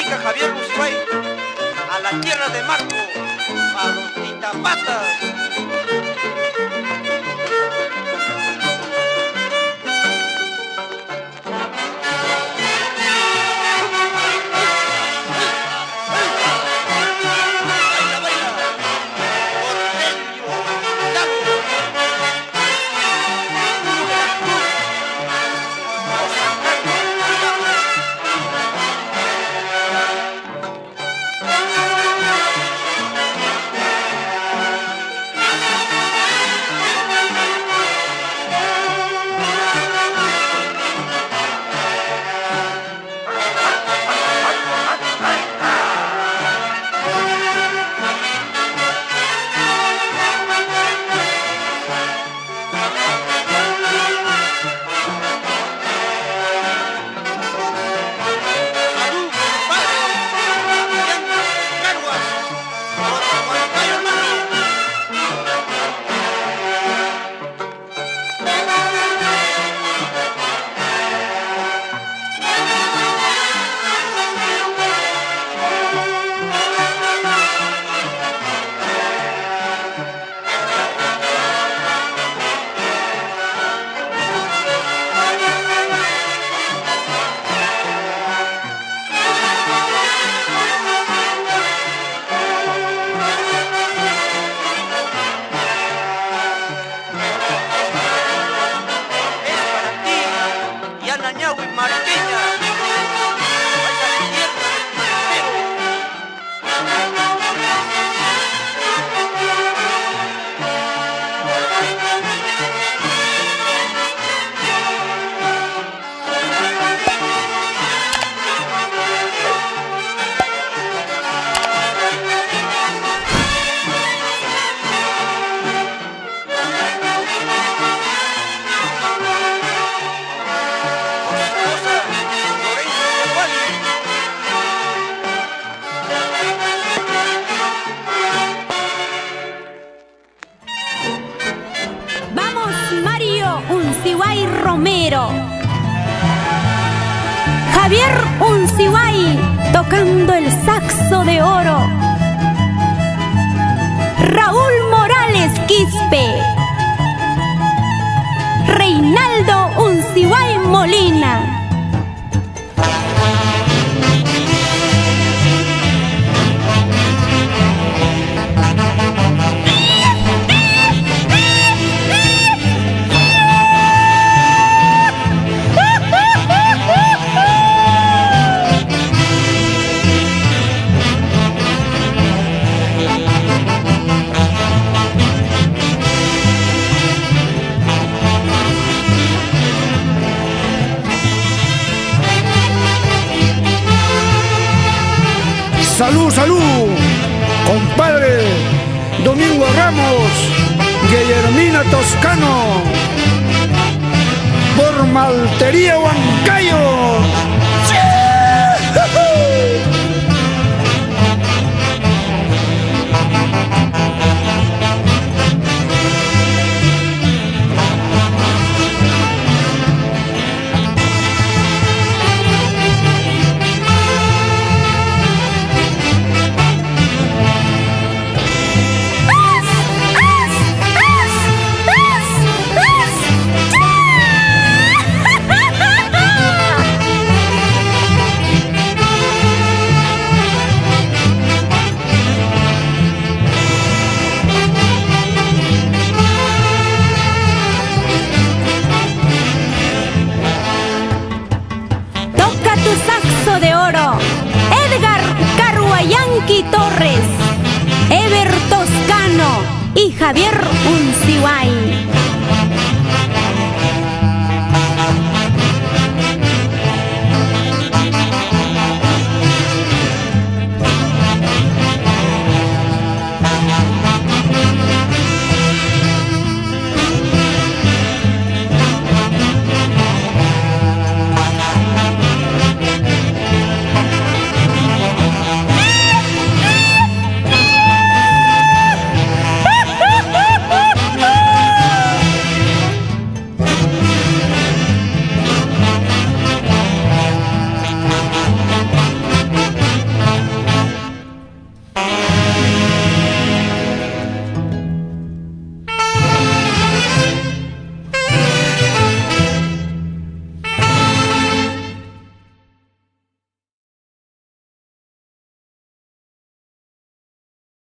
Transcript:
Dedica Javier Unsibay a la tierra de Marco, a los Titapatas. Baila, baila, Cornelio Hidalgo, Hugo de la Cruz, Rosa Carmen Hidalgo. Salud, compadre, Fabián Carguas, por Huancayo, hermano. Es para ti, Diana Ñahui Marqueña, a esa tierra del Mantero. Por su esposa, Lorenzo Wally. Vamos, Mario Unsibay Romero. Javier Unsibay tocando el saxo de oro. Raúl Morales Quispe. Reinaldo Unsibay Molina. Salud, salud, compadre Domingo Ramos, Guillermina Toscano, por Maltería Huancayo. ¡Sí! Toca tu saxo de oro, Edgar Carhuayanqui Torres, Ever Toscano y Javier Unsibay.